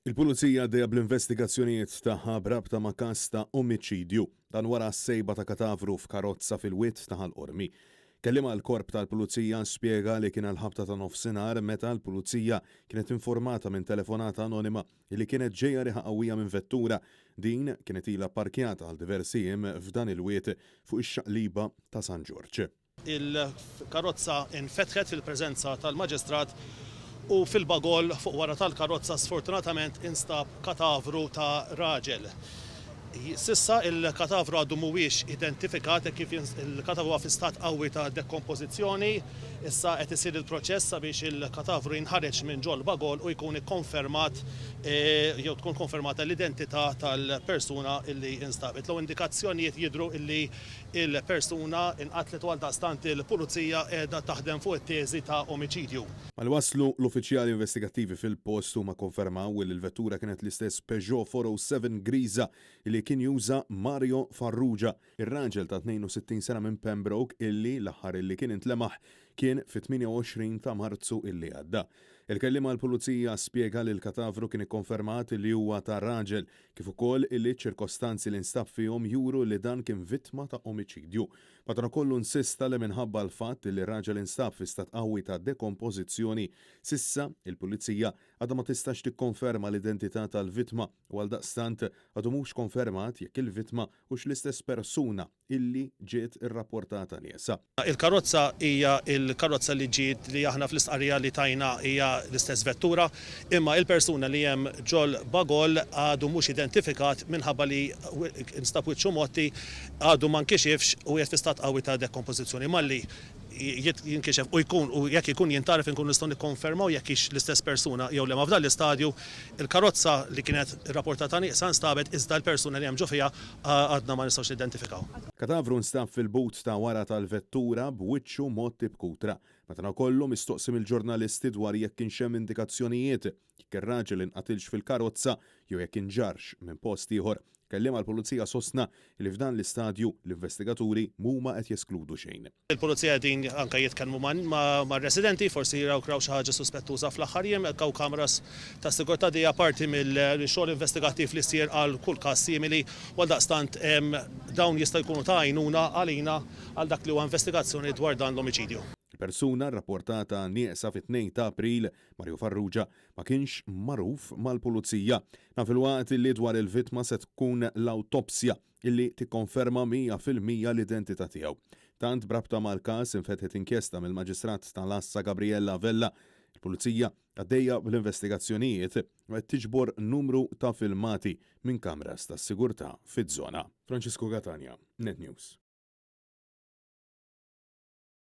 Il-Pulizija għaddejja bl-investigazzjonijiet tagħha b'rabta ma' każ ta' omiċidju. Dan wara s-sejba ta' katavru f'karozza fil-Wied ta' Ħal Qormi. Kelliem għall-Korp tal-Pulizija spjega li kien għall-ħabta ta' nofsinhar meta l-Pulizija kienet informata minn telefonata anonima li kienet ġejja riħa qawwija minn vettura. Din kienet ilha pparkjata għal diversi jiem f'dan il-wied fuq ix-xaqliba ta' San Ġorġ. Il-karozza infetħet fil-preżenza tal-Maġistrat u fil-bagoll fuq wara tal-karozza sfortunatament instab katavru ta' raġel. S'issa il-katavru għadu mhuwiex identifikat hekk kif il-katavru huwa fi stat qawwi ta' dekompożizzjoni. Issa qed isir il-proċess sabiex il-katavru jinħareġ minn ġol-bagoll u jkun ikkonfermat jew tkun konfermata l-identità tal-persuna li instabet. L-ewwel indikazzjonijiet jidhru li Il-persuna inqatlet u għaldaqstant il-Pulizija qiegħda taħdem fuq it-teżi ta' omiċidju. Malli waslu l-uffiċjali investigattivi fil-post huma kkonfermaw li l-vettura kienet l-istess Peugeot 407 griża li kien juża Mario Farrugia, ir-raġel ta' 62 sena minn Pembroke illi l-aħħar illi kien intlemaħ kien fit-28 ta' Marzu illi għadda. Il-kelliem għall-Pulizija spjega li l-katavru kien ikkonfermat li huwa ta' raġel kif ukoll illi ċ-ċirkostanzi li nstab fihom juru li dan kien vittma ta' omiċidju. Madankollu insista li minħabba l-fatt li r-raġel instab fi stat qawwi ta' dekompożizzjoni, s'issa il-Pulizija għadha ma tistax tikkonferma l-identità tal-vittma u għaldaqstant għadu mhux konfermat jekk il-vittma hux l-istess persuna illi ġiet irrapportata nieqsa. Il-karozza hija l-karozza li ġiet li aħna fl-istqarrija li tajna hija l-istess vettura, imma il-persuna li hemm ġol-bagoll għadu mhux identifikat minħabba li nstab wiċċu mgħotti, għadu ma nkixifx u qiegħed fi stat qawwi ta' dekompożizzjoni. Malli jinkixef u jkun u jekk ikun jintgħaraf inkunu nistgħu nikkonfermaw jekk hix l-istess persuna jew le. Ma f'dan l-istadju il-karozza li kienet irrapportata nieqsa nstabet iżda l-persuna li hemm ġo fiha għadna ma nistgħux nidentifikaw. Katavru nstab fil-but ta' wara tal-vettura b'wiċċu mgħotti b'kutra. Madankollu mistoqsi mill-ġurnalisti dwar jekk kienx hemm indikazzjonijiet jekk ir-raġel inqatilx fil-karozza jew jekk inġarrx minn post ieħor, kelliem għall-Pulizija sostna li f'dan l-istadju l-investigaturi mhuma qed jeskludu xejn. Il-Pulizija qegħdin anke jitkellmu mar-residenti, forsi jaraw raw xi ħaġa suspettuża fl-aħħar jiem, hekk hawn kameras ta' sigurtà di hija parti mill-xogħol investigattiv li jsir għal kull każ simili u għaldaqstant dawn jistgħu jkunu ta' għajnuna għalina għal dak li huwa investigazzjoni dwar dan l-omiċidju. Il-persuna rrapportata nieqsa fit-2 ta' April Mario Farrugia ma kienx magħruf mal-Pulizija. Dan filwaqt li dwar il-vittma se tkun l-awtopsja illi tikkonferma 100% l-identità tiegħu. Tant b'rabta mal-każ infetħet inkjesta mill-Maġistrat tal-Għassa Gabriella Vella. Il-Pulizija għaddejja bl-investigazzjonijiet u qed tiġbor numru ta' filmati minn kameras tas-sigurtà fiż-żona. Francisco Catania, Net News.